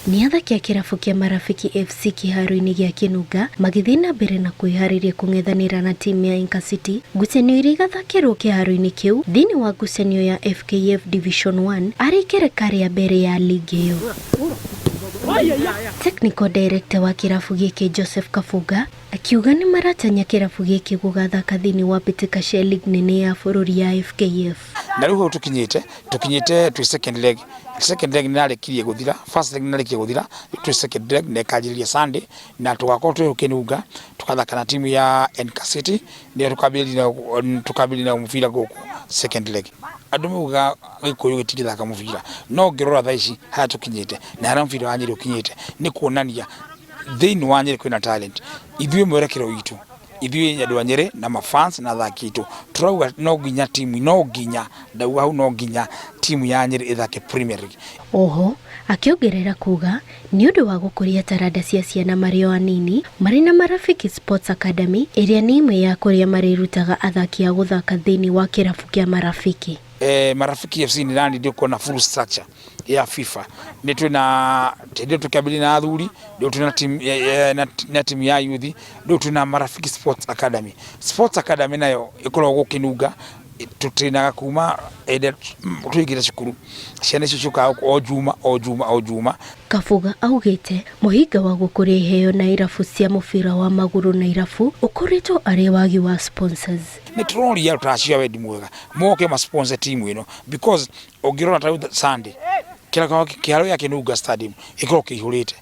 Nĩ athaki a kĩrabu kĩa Marafiki FC kĩharo-inĩ gĩa Kĩnunga magĩthiĩ na mbere na kwĩharĩria kũng'ethanĩra na timu ya Inca City ngucanio iria igathakĩrwo kĩharo-inĩ kĩu thĩinĩ wa ngucanio ya FKF Division 1 arĩ ikereka rĩa mbere ya ligi ĩyo. Technical director wa kĩrabu gĩkĩ Joseph Kabunga akiuga nĩ maratanya kĩrabu gĩkĩ gũgathaka thĩinĩ wa mbĩtĩka cia ligi nene ya bũrũri ya FKF. Na rĩu hau tũkinyĩte, tũkinyĩte twĩ second leg. Second leg nĩrarĩkirie gũthira, first leg nĩrarĩkirie gũthira, rĩu twĩ second leg na ĩkanjĩrĩria Sunday na tũgakorwo twĩ Kĩnunga tũgathaka na timu ya Enka City nĩyo tũkambĩrĩria nayo mũbira gũkũ second leg. Andũ maugaga Gĩkũyũ gĩtingĩthaka mũbira, no ũngĩrora thaa ici harĩa tũkinyĩte na harĩa mũbira wa Nyĩrĩ ũkinyĩte nĩ kuonania thĩinĩ wa Nyĩrĩ kwĩna talent. Ithuĩ mwerekero witũ ithuĩ andũ a Nyĩrĩ na mafans na athaki aitũ tũrauga no nginya timu no nginya ndauga hau no nginya timu ya Nyĩrĩ ĩthake Premier League. Oho akĩongerera kuga nĩ ũndũ wa gũkũria taranda cia ciana marĩ o anini marĩ na Marafiki Sports Academy ĩrĩa nĩ ĩmwe ya kũrĩa marĩrutaga athaki a gũthaka thĩinĩ wa kĩrabu kĩa Marafiki. Marafiki FC nĩ rani ndĩkuona full structure ya FIFA nĩ twĩna hĩndĩ ĩyo tũkĩambĩrĩria na athuri, rĩu twĩna team na timu ya youth, rĩu twĩna Marafiki Sports Academy. Sports Academy nayo ĩkoragwo gũkĩnunga tũtrainaga kuma hĩndĩ ĩrĩa tũingĩre cukuru, ciana icio ciũkaga gũkũ o juma o juma o juma. Kabuga augĩte mũhĩnga wa gũkũria iheo na irabu cia mũbira wa magũrũ na irabu ũkoretwo arĩ wagi wa sponsors. Nĩ tũroria andũ ta acio a wendi mwega moke ma sponsor timu ĩno because ũngĩrora ta rĩu Sunday kĩharo gĩa Kĩnunga Stadium gĩkoragwo kĩihũrĩte,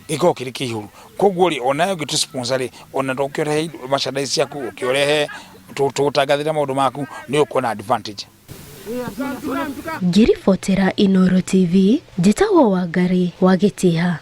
gĩkoragwo kĩrĩ kĩihũru, koguo rĩ onawe ũngĩtũ sponsor rĩ ona to ũkĩrehe merchandise ciaku ũkĩũrehe tũgũtangathĩra maũndũ maku nĩ ũkuona advantage. Ngĩribotera Inooro TV, njĩtagwo Wangarĩ wa Gĩtiha.